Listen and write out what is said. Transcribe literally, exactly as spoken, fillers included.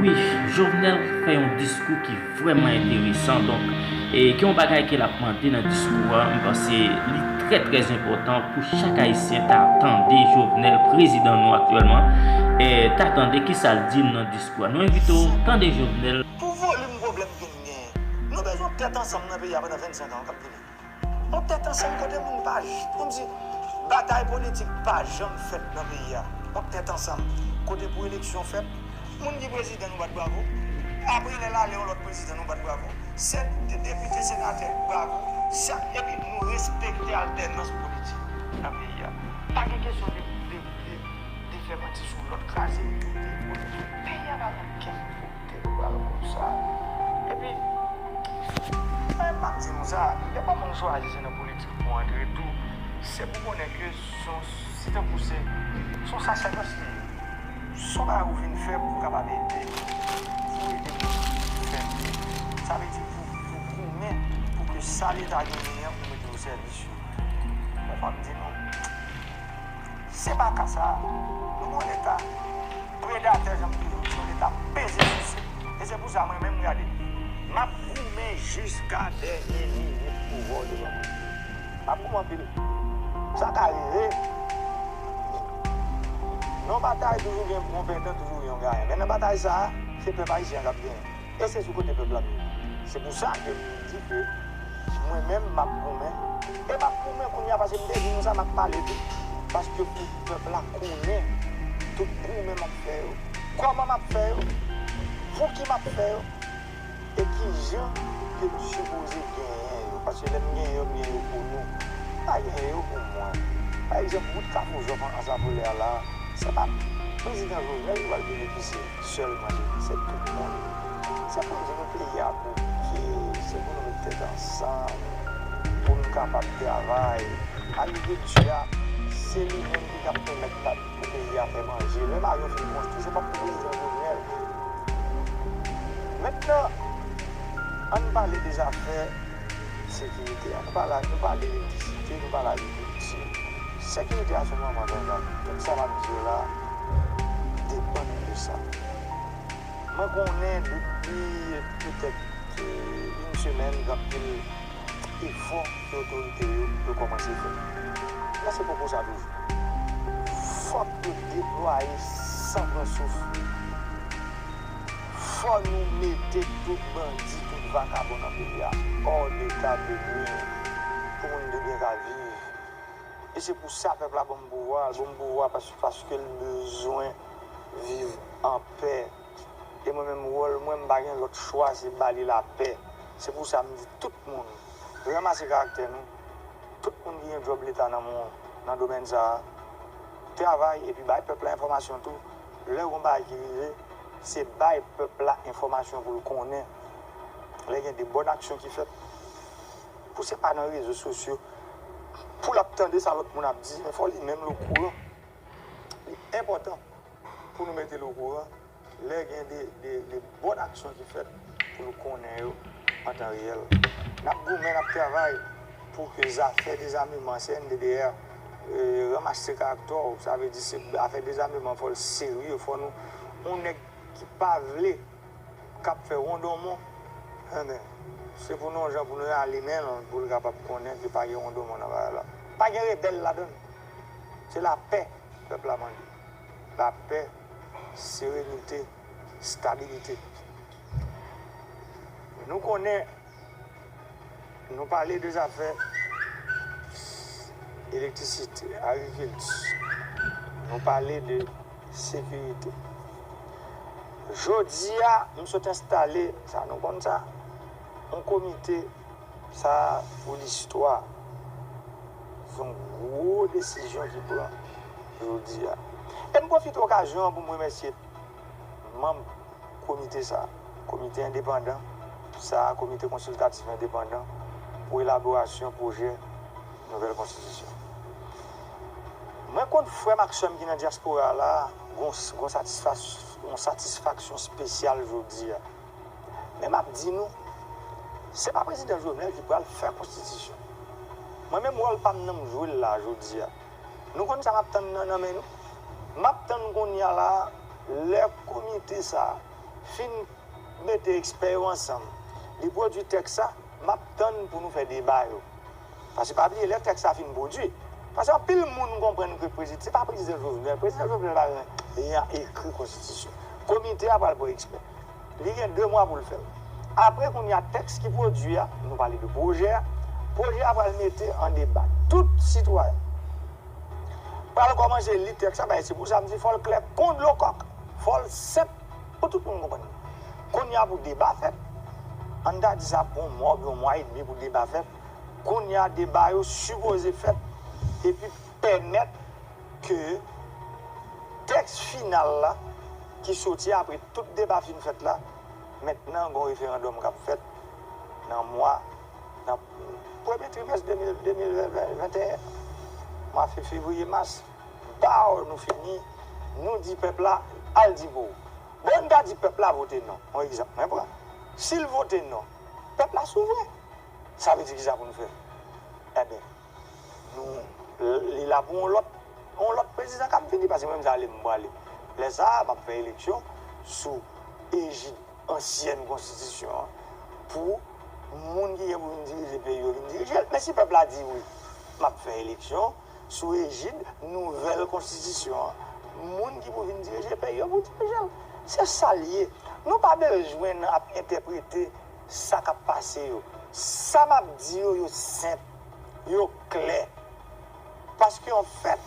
Wi, Jovenel fè yon diskou ki vrèman enteresan. Donk, e, gen yon bagay ke l ap mande nan diskou a, m panse li trè, trè enpòtan pou chak Ayisyen ta tande Jovenel, prezidan nou aktyèlman, e, ta tande kisa l di nan diskou a. Nou envite w tande Jovenel. Pou volim pwoblèm ke n genyen, nou bezwen tèt ansanm nan peyi a pandan vennsenk an k ap vini. Yon tèt ansanm kote moun pa j-, kòmsi batay politik pa janm fèt nan peyi a. Yon tèt ansanm kote pou eleksyon fèt, moun ki prezidan nou bat bravo. Apre lè l ale yon lòt prezidan nou bat bravo. Sèt depite, senatè, bravo. Sa, epi nou respekte altènans politik nan peyi a. Pa gen kesyon de, de, de, de fè manti sou lòt, kraze tout peyi a pa gen kèk. Te pral konsa. Epi, mwen menm m ap di nou sa, depi yon moun chwazi se nan politik pou antre tou, se pou konnen ke se yon, se tankou se, se yon sakrifis li ye. Se yon bagay ou vin fè pou w kapab ede, pou ede moun fè miye. Sa vle di pou, pou goumen, pou ke sa Leta genyen an, pou mete o sèvis yo. Mwen, fò m di nou, se pa ka sa a. Nou gen yon Leta predatè, jan m toujou di, yon Leta peze souse. E se pou sa, mwen menm, gade, m ap goumen jiska dènye minit pou vwa w devan mwen. M ap goumen anpil. Sa ka rive. Nan yon batay, toujou gen yon pèdan, toujou gen yon gayan. Men nan batay sa a, se pèp ayisyen an k ap genyen. E se sou kote pèp la m ye. Se pou sa ke m di ke mwen menm, m ap goumen. E m ap goumen kounye a, paske m te di nou sa, m ap pale tou. Paske pou pèp la konnen tout goumen m ap fè yo, kòman m ap fè yo, pou ki m ap fè yo, e ki jan ke m sipoze genyen yo. Paske lè m genyen yo, m genyen yo pou nou. M pa genyen yo pou mwen. Pa egzanp, wout Kafou Jòf an, Anse à Voleurs la, se pa prezidan Jovenel ki pral benefisye sèlman li, se tout moun. Se pou n di nou peyi a bouke, se pou nou met tèt ansanm, pou n kapab travay. Agrikilti a, se li menm ki t ap pèmèt pa, pou peyi a fè manje. Lè Mario fin konstwi, se pa pou prezidan Jovenel. Mentnan, ann pale de zafè sekirite a. Nou pale, nou pale elektrisite, nou pale agrikilti. Sekirite a se yon manman tandal. Tout sa m ap di yo la depann de sa. Mwen konnen depi petèt, e, yon semèn, gen anpil efò ke otorite yo, yo kòmanse fè. Men se poko sa toujou. Fòk yo deplwaye san pran souf. Fò nou mete tout bandi, tout vakabon nan peyi a hors d'état de nuire pou moun de byen ka viv. E se pou sa pèp la ban m pouvwa, l ban m pouvwa pas-, paske l bezwen viv an pè. E mwen menm, wòl mwen, m pa gen lòt chwa, se ba li lapè. Se pou sa m di tout moun, ranmase karaktè nou. Tout moun ki gen djòb Leta nan mon-, nan domèn sa a, travay epi bay pèp la enfòmasyon tou. Lè yon bagay ki rive, se bay pèp la enfòmasyon pou l konnen. Lè gen de bòn aksyon ki fèt, pou se pa nan rezo sosyo, pou l ap tande sa lòt moun ap di, men fò li menm l okouran. Li enpòtan pou nou mete l okouran. Lè gen de, de, de bòn aksyon ki fèt pou nou konnen yo an tan reyèl. N ap goumen, n ap travay pou ke zafè dezameman, C N D D R, e, ranmase karaktè w, sa vle di se afè dezameman, fò l serye, fò nou, yon nèg ki pa vle, k ap fè wondonmon, enben, se pou nou yon jan pou nou rale men l, pou l kapab konnen ke pa gen wondonmon nan bagay la. Pa gen rebèl ladan l. Se lapè pèp la mande. Lapè, serenite, stabilite. Nou konnen, nou pale de zafè elektrisite, agrikilti. Nou pale de sekirite. Jodi a, m sot enstale, sa nou konn sa, yon komite sa pou listwa. Se yon gwo desizyon ki pran jodi a. E m pwofite okazyon an pou m remèsye manm komite sa, komite endepandan sa, komite konsiltatif endepandan pou elaborasyon pwojè nouvèl konstitisyon. Mwen konn frè m ak sè m ki nan dyaspora la, gon, gon satisfas-, gon satisfaksyon espesyal jodi a. Men m ap di nou, se pa prezidan Jovenel ki pral fè konstitisyon. Mwen menm wòl pa m nan m jwe l la jodi a. Nou konn sa m ap tann nan, nan men nou? M ap tann kounye a la, lè komite sa a, fin mete ekspè yo ansanm, li pwodui tèks sa, m ap tann pou nou fè deba yo. Paske pa bliye, lè tèks sa fin pwodui, paske anpil moun konprann ke prezidan, se pa prezidan Jovenel, prezidan Jovenel pa gen, li a ekri konstitisyon. Komite a pral pran ekspè. Li gen de mwa pou l fè l. Apre kounye a, tèks ki pwodui a, nou pale de pwojè a, pwojè a pral mete an deba tout sitwayen. Pral kòmanse li tèks la, bay, se pou sa m di fò l klè kon dlo kòk, fò l senp pou tout moun konprann. Kounye a pou deba fèt, ann ta di sa pou yon mwa oubyen yon mwa edmi pou deba fèt. Kounye a deba yo sipoze fèt epi pèmèt ke tèks final la ki soti apre tout deba fin fèt la, mentnan gen yon referandòm k ap fèt nan mwa, nan premye trimès de mil, de mil venteyen, mwa fe, fevriye, mas, baw nou fini, nou di pèp la, al di pou ou. Bon, n ta di pèp la vote non, yon egzanp mwen pran. Si l vote non, pèp la souvren. Sa vle di kisa pou nou fè? Enben, nou, li la pou yon lòt, yon lòt prezidan k ap vini, paske mwen menm se ale m prale. Lè sa a, m ap fè eleksyon sou ejid ansyèn konstitisyon an pou moun ki gen pou vin dirije peyi yo vin dirije l. Men si pèp la di wi, m ap fè eleksyon sou ejid nouvèl konstitisyon an, moun ki pou vin dirije peyi yo pou dirije l. Se sa l ye. Nou pa bezwen ap entèprete sa k ap pase yo. Sa m ap di yo, yo senp, yo klè. Paske anfèt,